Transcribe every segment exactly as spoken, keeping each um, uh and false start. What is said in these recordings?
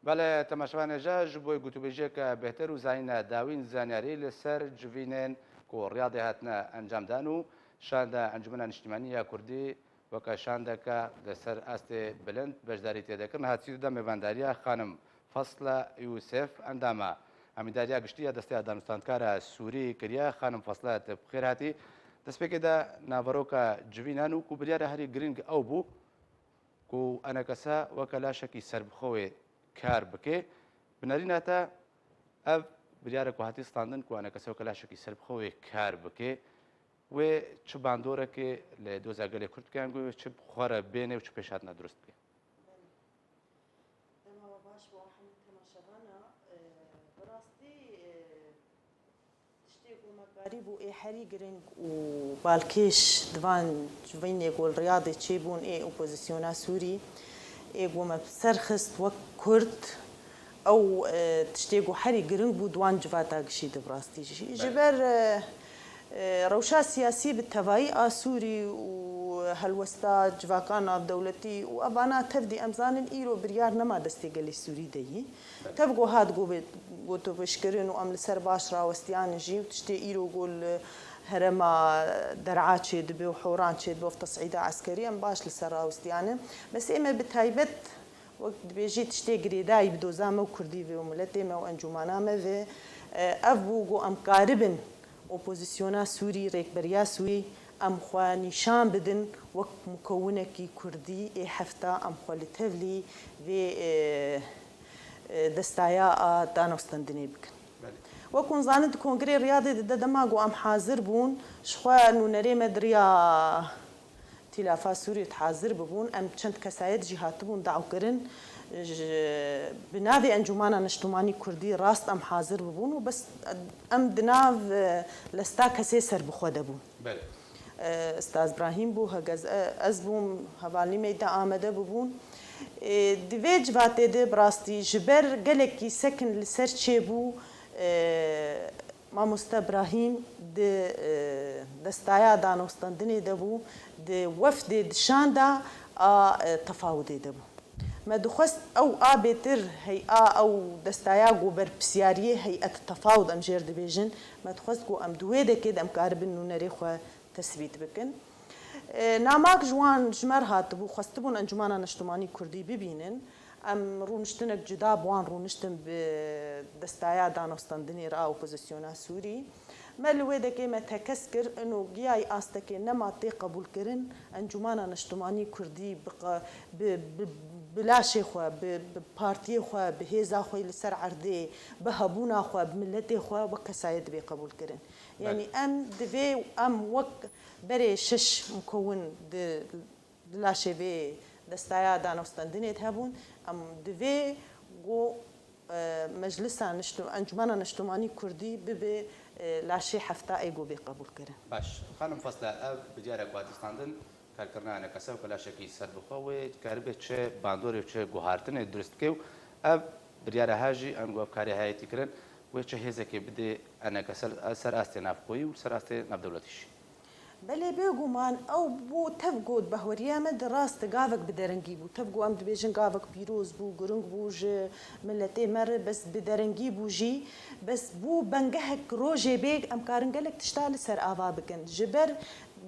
Belê, temaşevanê ji ji bo gotûbêjiyeke bêhtir û zanîna dawîn zanyarî li ser civînên ku riyadê hatine encamdan û şanda Encûmena Niştimanî ya Kurdî weke şandeke li ser astê bilind beşdarî tê de kirin, hat stûdyoya mêvandariya xanim Fasla Yûsef, endama Emîndariya Giştî ya Desteya Danûstandkara Sûrî kiriye. Xanim Fasla, tu bi xêr hatî. Destpêkê de naveroka civînan û ku biryara herî girîng ew bû ku enekese weke laşekî serbixwe wê kar bike. Bi nerîna te ev biryarek ku hatî standin ku enekese weke laşekî serbixwe wê kar bike, wê çi bandorekê li doza gelê Kurd bike, ango wê çi bi xwe re bêne û çi pêşhatina dirust bike? Belê. Dema we baş bo hemî temaşevana. E, bi rastî, e, tiştê ku me karîbû ê herî giring û balkêş di van civînê ku li Riyadê çêbûn ê opozisyona Sûrî, ê ku me bi ser xist wek Kurd, ew, e, tiştê ku herî giring bû di wan civata gişî de bi rastî jî. Ji Belê. ber, e, e, rewşa siyasî bi tevayî a Sûrî û helwesta civaka navdewletî û evana tevdî em zanin îro biryar nema destê gelê Sûrî de yî. Tev ku hat go-, gotûbêjkirin û em li ser baş rawestiyanin jî û tiştê îro ku li herêma Der'a çêdibe û Horan çêdibe û tesîda eskerî em baş li ser rawestiyanin. Bes ê me bi taybet wek dibêjî tiştê girêdayî bi doza me û kurdî ve û miletê me û encûmana me ve, e, ev bû ku em karibin opozisyona Sûrî, rêkberiya Sûrî, em xwe nîşan bidin wek mukewinekî kurdî ê hefta em xwe li tevlî vê, e, e, destaya a danostendinê bikin. Belê. Wek hûn zanin di Kongrê Riyadê de dema ku em hazir bûn, ji xwe nûnerê me di riya Tîlafa Sûrî hazir bibûn. Em çend kesayet jî hatibûn dawkirin. Ji, bi navê Encûmana Niştimanî Kurdî rast em hazir bibûn û bes em di nav, e, lesta kesê serbixwe de bûn. Belê. E, Ustaz Brahîm bû, hegez, e, ez bûm, hevalî me de amade bibûn. E, di vê civatê de bi rastî ji ber gelekî sekin li ser çêbû, e, Mamoste Brahîm di, e, destaya danostandinê de bû, di wefdê di şanda a, e, tefawidê de bû. Me dixwest ew a bêtir hey a ew destaya ku berpirsiyariyê heyet tefawid em jêr dibêjin, me dixwest ku em di wê dekê de em karibin nûnerê xwe tesbît bikin. E, namak ji wan ji me re hatibû, xwestibûn Encûmana Neştimanî Kurdî bibînin. Em rûniştinek cuda bi wan rûniştin bi destaya danostandinê re a opozisyona Sûrî. Me li wê dekê me tekez kir, ino giyayî astekê nema tê qebûlkirin, Encûmana Neştimanî Kurdî bi qe-, bi, bi, bi laşê xwe, bi, bi partiyê xwe, bi hêza xwe li ser erdê, bi hebûna xwe, bi miletê xwe wek kesayet bê qebûlkirin. Belê. Yanî em divê em wek berê şeş mukewin di, di laşê vê destaya danostandinê de hebûn, em divê ku, e, Meclisa Niştim-, Encûmena Niştimanî Kurdî bibe, e, laşê hefta ê ku bê qebûlkirin. Baş. Xanim Fasla, ev biryara ku hatî standin, karkirina enekese weke laşekî serbixwe wê dikaribe çi bandorê û çi guhartinê dirust bike û ev biryara ha jî, ango ev karê heye tîkirin, wê çi hêzekê bidê enekese li ser astê navxweyî û li ser astê navdewletî jî? Belê, bêguman ew bû tev got, behweriya me di rast gavek bi derengî bû. Tev got, em dibêjin gavek pîroz bû, giring bû ji miletê me re, bes bi derengî bû jî. Bes bû bengehek rojê bê em karin gelek tişta li ser ava bikin. Ji ber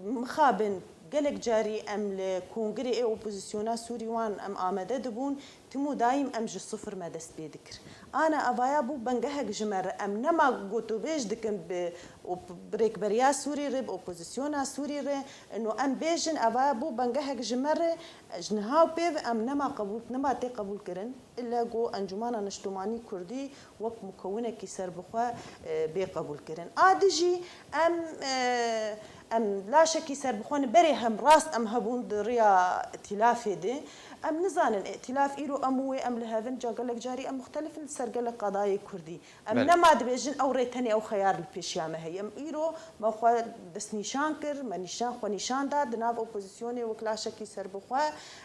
mixabin gelek carî em li kongrê ê opozisyona Sûrî wan em amade dibûn, tim û dayîm em ji sifir me dest pê dikir. Ana evaya bû bengehek ji me re. Em nema gotûbêj dikin bi op-, bi rêkberiya Sûrî re, bi opozisyona Sûrî re. Ino em bêjin evaya bû bengehek ji me re, ji niha û pê ve em nema qebûl, nema tê qebûl kirin. Îlle ku Encûmana Niştimanî Kurdî wek mukewinekî serbixwe, e, bê qebûlkirin. A dijî em, e, em laşekî serbixwe ne berê hem rast em hebûn di riya îtîlafê de. Em nizanin îtîlaf îro em û wê em li hev in, ca gelek carî em muxtelif in li ser gelek qadayê Kurdî. Em Belê. nema dibêjin ew rê tenê ew xeyar li pêşiya me heye. Em îro me xwe destnîşan kir, me nîşan, xwe nîşan da di nav opozisyonê wek laşekî serbixwe.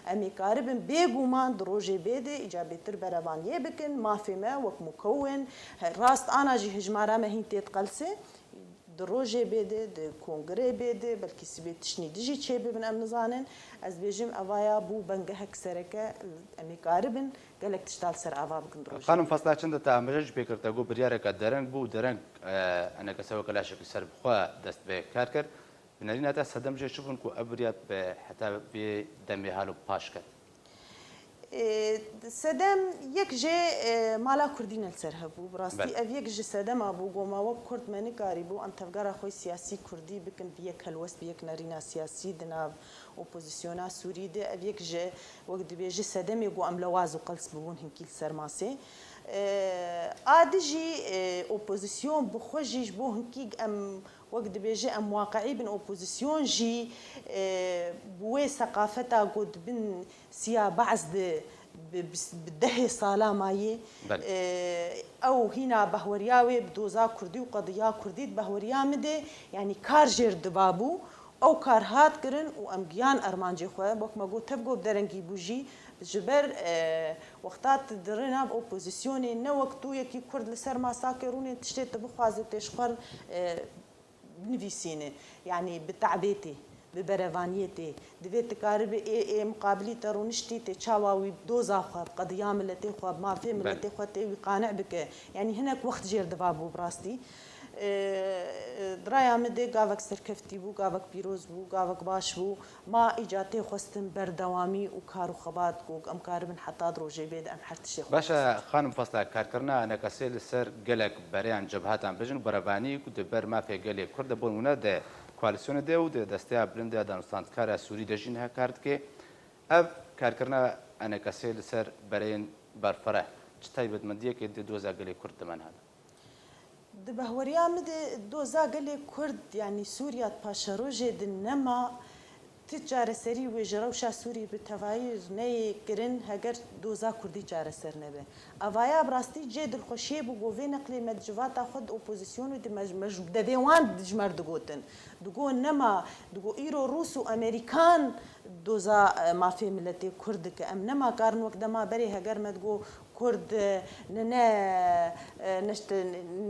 Em ê karibin bêguman di rojê bê de îca bêtir berevaniyê bikin, mafê me wek mukewin, he, rast ana jî hijmara me hîn tê diqelse. Di rojê bê de, di kongirê bê de, belkî sibê tiştnî dijî çêbibin, em nizanin. Ez bêjim, evaya bû bengehek sereke, em ê karibin gelek tişta li ser ava bikin di rojê. Xanim Fasla, çend te ambêje jî pê kir, te got biryareke dereng bû, dereng, e, enekese weke laşekî ser bi xwe dest bi kar kir. Bi nerîna te sedem jê çi bûn ku ev biryar bi heta vê demê halo paş ket? Ê, sedem yek jê, e, mala kurdî ne li ser hebû. Bi rastî Belê. Ev yek ji sedema bû, goma wek kurd me nikarîbû em tevgera xwe siyasî kurdî bikin bi yek helwest, bi yek nerîna siyasî di nav opozisyona Sûrî de. Ev yek ji, wek dibêji, sedemê ku em lewaz û qels bibûn hinkî li ser masê. E, a dijî, e, opozisyon bi xwe jî ji bo hinkî em Wek dibêje, em waqiî bin, opozisyon jî, e, bi wê seqafeta ku di bin siya Be'z de bi, bi, bi dehê sala mayî, Belê. E, ew hîna behweriya wê bi doza kurdî û qediya kurdî di behweriya min de, yanî kar jêr dibabû, ew kar hat kirin û em giyan armancê xwe, wek me got, tev got bi derengî bû jî, ji ber, e, wexta tu dirê nav opozisyonê, ne wek tu yekî kurd li ser masakê rûnê tiştê tu bixwazê tê ji xwe, e, binivîsîne. Yanî bi te'bê tê, bi berevaniyê tê. Divê tu karibe ê, ê muqabilî te rûniştî tê çawa wî bi doza xwe, bi qediya miletê xwe, bi mafê Belê. Miletê xwe tê wî qane bike. Yanî hinek wext jêr diva bû bi rastî. E, e, di raya min de gavek serkeftî bû, gavek pîroz bû, gavek baş bû. Ma îca tê xwestin berdewamî û kar û xebat ku em karibin heta di rojê bê de em her tiştê xwe Baş e, bixwestin. Xanim Fasla, karkirina enekesê li ser gelek bereyan cebhatan bijin û berevanî ku di ber mafê gelê Kurd de, bo nimûne di koalîsyonê de û di Desteya Bilind ya Danûstandkara Sûrî de jî niha kar dike. Ev karkirina enekesê li ser bereyên berfireh çi taybetmendiyekê di doza gelê Kurd di me niha de? Di behweriya min de doza gelê Kurd, yanî Sûriya di paşerojê de nema, ti çareserî wê ji rewşa Sûrî bi tevayî neyê kirin heger doza Kurdî çareser nebe. Evaya bi rastî cê dilxweşiyê bû ku vê neqlê me di civata xwe di opozîsyonê de me, me ji devê wan dijmer digotin. Digo nema, digo îro Rûs û Amerîkan doza, e, mafê miletê Kurd dike. Em nema karin wek dema berê heger me digo Kurd, e, ne, ne, e, ne,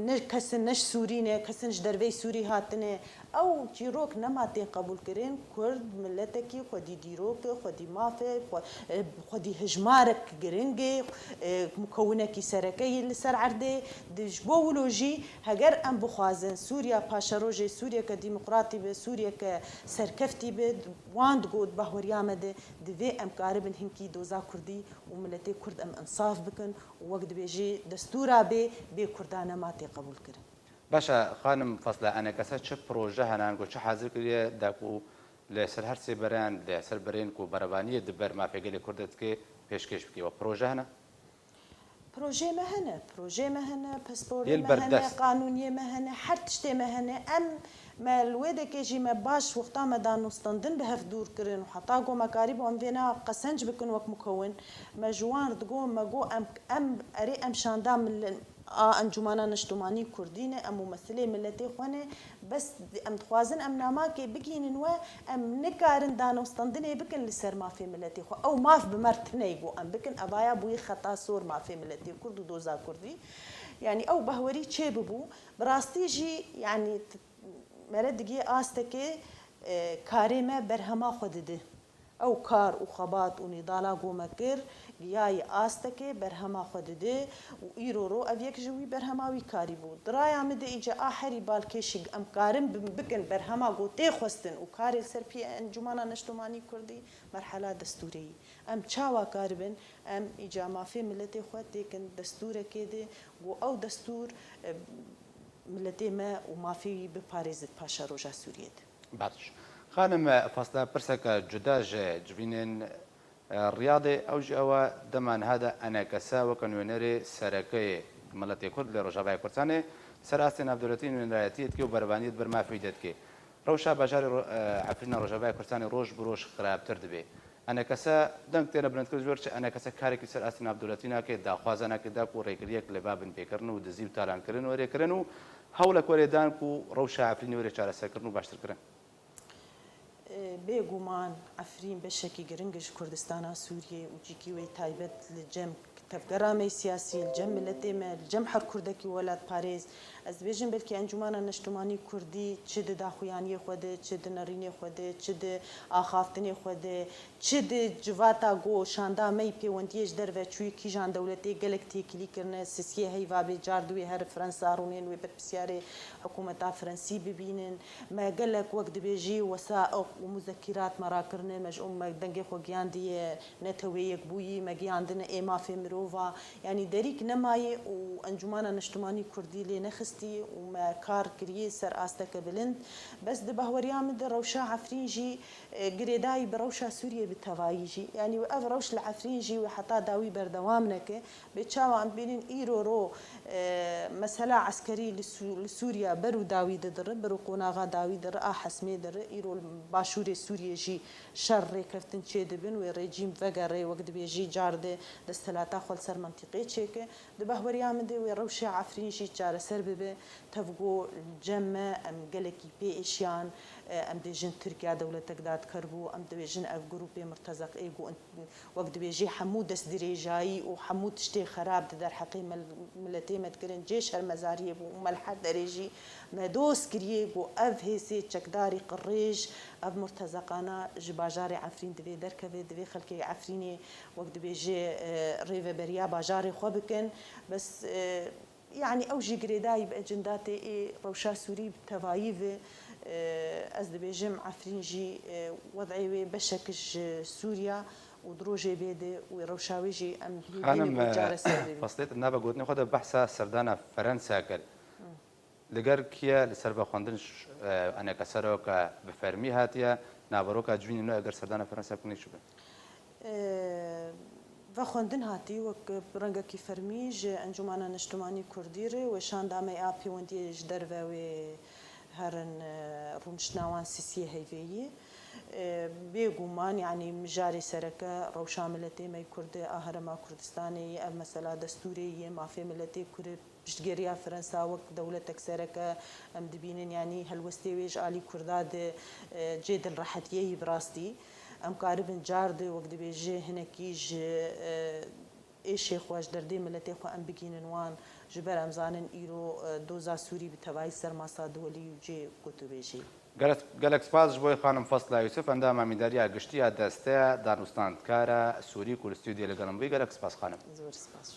ne kesin ne ji Sûrî ne, kesin ji derveyî Sûrî hatine. Ew çîrok nema tên qebûlkirin. Kurd miletekî xwedî dîrok e, xwedî maf e, xwe-, e, xwedî hejmarek giring e, e, mukewinekî sereke yî li ser erdê. Di, ji bo wilo jî heger em bixwazin Sûriya paşerojê, Sûriyeke demokratî be, Sûriyeke serkeftî be, wan digot, bahweriya me de, divê em karibin hinkî doza Kurdî û miletê Kurd em insaf bikin û wek dibêjî destûra bê, bê Kurda nema tê qebûlkirin. Baş e, xanim Fasla, enekese çi proje hene, ango çi hazir kiriye da ku li ser her sê bereyan, li ser berên ku berevaniyê di ber mafê gelê Kurd de dike pêşkêş bike? We proje hene? Projeyê me hene, projeyê me hene, pisporê Yê li me hene, berdest. Qanûniyê me hene, her tiştê me hene. Em, me li wê dekê jî me baş wexta me danûstandin bi hev dûr kirin û heta ku me karîbû em vêna qesenc bikin wek mukewin. Me ji wan re digot, me got em, em erê em şanda mil-, a Encûmana Neştomanî Kurdî ne, em mumesilê miletê xwe ne. Bes em dixwazin em namakê bigihînin we, em nikarin danûstandinê bikin li ser mafê miletê xwe. Ew maf bi me re tune ye ku em bikin, evaya bûyî xeta sor mafê miletê Kurd û doza Kurdî. Yanî ew bahwerî çêbibû. Bi rastî jî, yanî t-, mere digihê astekê, e, karê me berhema xwe dide. Ew kar û xebat û nîdala ku me kir, giyayî astekê berhema xwe dide û îro ro ev yek ji wî berhema wî karî bû. Di raya min de îca a herî balkêşî em karin bi-, bikin berhema ku tê xwestin û karê li ser piyê Encûmana Neştomanî Kurdî, merhela destûrê yî. Em çawa karibin, em îca mafê miletê xwe têkin destûrekê de, ku ew destûr, e, miletê me û mafê wî biparêzit paşeroja Sûriyê de. Baş. Xanim Fasla, pirseke cuda ji civînên, e, Riyadê, ew jî ew e, dema niha de enekese weke nûnerê sereke yê miletê Kurd li Rojavayê Kurdistanê ser astê navdewletî nûnerayetiyê dike û berevaniyê di ber mafê wî de dike. Rewşa bajarê Ro-, e, Efrîna Rojavayê Kurdistanê roj bi roj xirabtir dibe. Enekese deng têne bilindkirin ji ber çi? Enekese karekî ser astê navdewletî nake, daxwaza nake da ku rêkiriyek li ba binpêkirin û dizî û talankirin were kirin û hewlek were dan ku rewşa Efrînê were çareserkirin û baştirkirin. E, bêguman Efrîn beşekî giring e ji Kurdistana Sûriyê û cîkî wê taybet li cem Tevgera me siyasî, li cem miletê me, li cem her kurdekî welatparêz, ez dibêjim belkî Encûmena Neştimanî Kurdî çi di daxuyaniyê xwe de, çi di nerînê xwe de, çi di axaftinê xwe de, çi di civata ku şanda me yî pêwendiyê ji derve çûyî kîjan dewletê gelek têkilî kirine, sisiyê heyva bê, car di wê here Fransa rûnên wê berpirsiyarê hikûmeta Fransî bibînin. Me gelek wek dibêjî wesaiq û muzekîrat me rakirine, me ji me dengê xwe giyandiye Netewê Yekbûyî, me giyandine ê mafê mirova. Yanî derîk nemaye û Encûmena Neştimanî Kurdî lê nexistî û me kar kiriye ser asteke bilind. Bes di bahweriya min de rewşa Efrîn jî, e, girêdayî bi rewşa Sûriyê bi tevayî jî. Yanî ev rewş li Efrîn jî wê heta dawî berdewam neke. Bê çawa em bînin îro ro, e, mesela eskerî li Sû-, li Sûriya ber û dawî didire, ber û qonaxa dawî dire, a hesmê dire. Îro li başûrê Sûriyê jî şer rêkeftin çêdibin, wê rejîm vegere, wek dibêjî car di desthilata xwe li ser mentîqê çêke. Di bahweriya min de wê rewşê Efrîn jî çareser bibe. Tev got cem me em gelekî pê êşiyan, e, em bêjin Tirkiya dewletek dadker bû, em dibêjin ev grûpê murtezeqê ku wek dibêjî hemû destdirêjayî û hemû tiştê xerab di derheqê mil-, miletê me dikirin cê şermezariyê bû û me li her derê jî me doz kiriye ku ev hêsê çekdarî qirêj, ev murtezeqana ji bajarê Efrîn divê derkeve, divê xelkê Efrînê wek dibêjê, e, rêveberiya bajarê xwe bikin. Bes, e, Yanî ew jî girêdayî bi ecindatê ê rewşa Sûrî bi tevayî ve, e, ez dibêjim Efrîn jî, e, wed'ê wê beşek ji Sûriya û di rojê bê de wê rewşa wê jî em hêvî ne Xanim, ku e, çareser bibî. Faslê, tu nava gotinê xwe de behsa serdana Ferensa kir. Li gel kî ye li ser vexwendin ş-, e, eneke seroke bi fermî hatiye, naveroka civînê nû eger serdana Ferensa ku nêçûbe? E, vexwendin hatî wek bi rengekî fermî ji Encûmena Neştimanî Kurdî re weşan da me ya pêwendiyê ji derve wê herin, e, rûniştina wan sisiyê heyveyî. E, bêguman, yanî mijarê sereke rewşa miletê me yê Kurd a Herêma Kurdistanê yê, ev mesela destûrê yê, mafê miletê Kurd, piştgiriya Fransa wek dewletek sereke em dibînin, yanî helwestê wê ji alî Kurda di, e, cê dilrehetiyê yî bi rastî. Em karibin car di, wek dibêje, hinekî ji, e, êşê xwe, ji derdê miletê xwe em bigînin wan, ji ber em zanin îro, e, doza Sûrî bi tevayî ser masa duwelî û cê gotûbêjê. Gelek, gelek spas ji bo xanim Fasla Yusuf, endama Amîdariya Giştî ya Desteya Danûstandkara Sûrî ku li stûdyoyê li gel min bûyî. Gelek spas xanim. Zor spas.